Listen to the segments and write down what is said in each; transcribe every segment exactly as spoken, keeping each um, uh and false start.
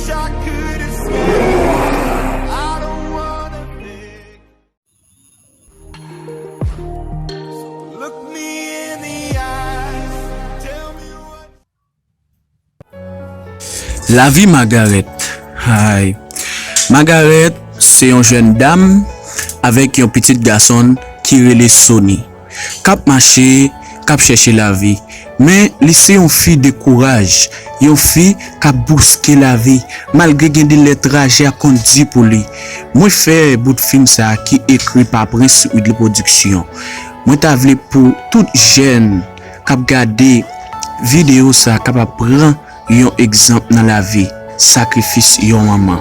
I could escape. I don't wanna think. So look me in the eyes. Tell me what. Lavi Margaret. Hay. Margaret se yon jèn dam avèk yon pitit gason ki rele Sony. K ap mache, k ap chèche lavi. Men li se yon fi de kouraj, yon fi k ap bouske lavi, malgre gen de lè trajè a konn di pou li. Mwen fè bout fim sa a ki ekri pa Prince Widley Production. Mwen ta vle pou tout jèn k ap gade videyo sa a kapab pran yon egzanp nan lavi, sakrifis yon manman.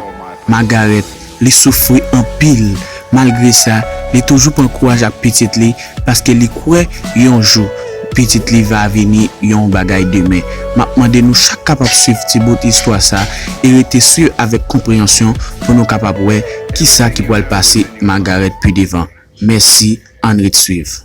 Margaret, li soufri anpil. Malgre sa, li toujou pran kouraj ak pitit li, paske li kwè yon jou, pitit li va vini yon bagay demen. M ap mande nou chak kapab swiv ti bout istwa sa e rete swiv avèk konpreyansyon pou nou kapab wè kisa ki pral pase Margaret pi devan. Mèsi, ann ret swiv.